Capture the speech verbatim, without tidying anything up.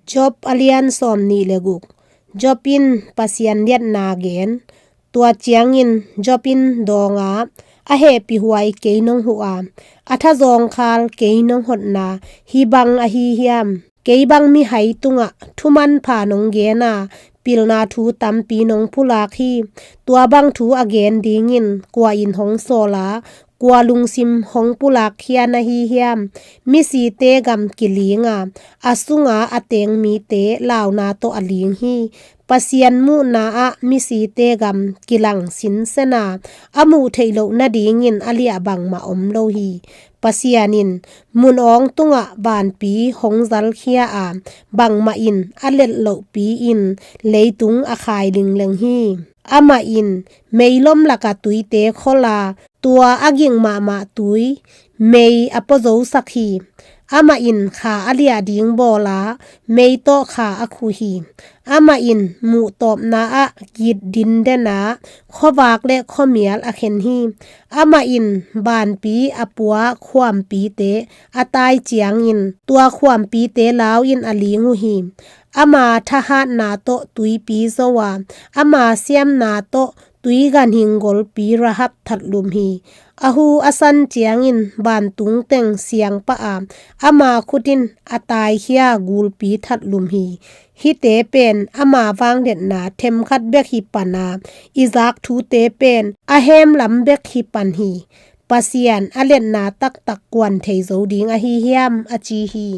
Job a lian sawm nih le guk. Job in Pasian liatna gen. Tua ciangin Job in dawng a, a hehpihhuai kei nong huh a, a thazawngkhal kei nong hotna hih bang ahi hiam? Kei bang mihai tungah thumanpha nong gen a, pilna thu tampi nong pulak hi. Tua bang thu a gen dingin kua in hong sawl a, kua lungsim hong pulak khia na hi hiam? Misite gam kiling a, a sunga a teng mite launa tawh a ling hi. Pasian muhna ah misite gam kilang sinsen a, a muh theih loh nadingin a liah bangmah om lo hi. Pasian in mun awng tungah vanpi hong zalkhia a, bangmah in a let lohpi in leitung a khai lingleng hi. Amah in meilom laka tuite khol a, tua a ging mahmah tui mei a puazosak hi. Amah in kha a liah ding bawl a, mei tawh kha a khu hi. Amah in muhtawpna ah git dinden a, khuavak le khuamial a khen hi. Amah in vanpi a pua khuampite a tai ciangin tua khuampite lau in a ling uh hi. Ama thahatna tawh tuipi zo a, ama siamna tawh tui ganhing golpi Rahab thatlum hi. A hu a san ciangin vantung teng siangpah a, ama khut in a taikhia gulpi thatlum hi. Hihte pen ama vangliatna themkhat bek hi pan a, i zak thute pen a hemlam bek hi pan hi. Pasian a liatna taktak kuan thei zo ding ahi hiam, a ci hi.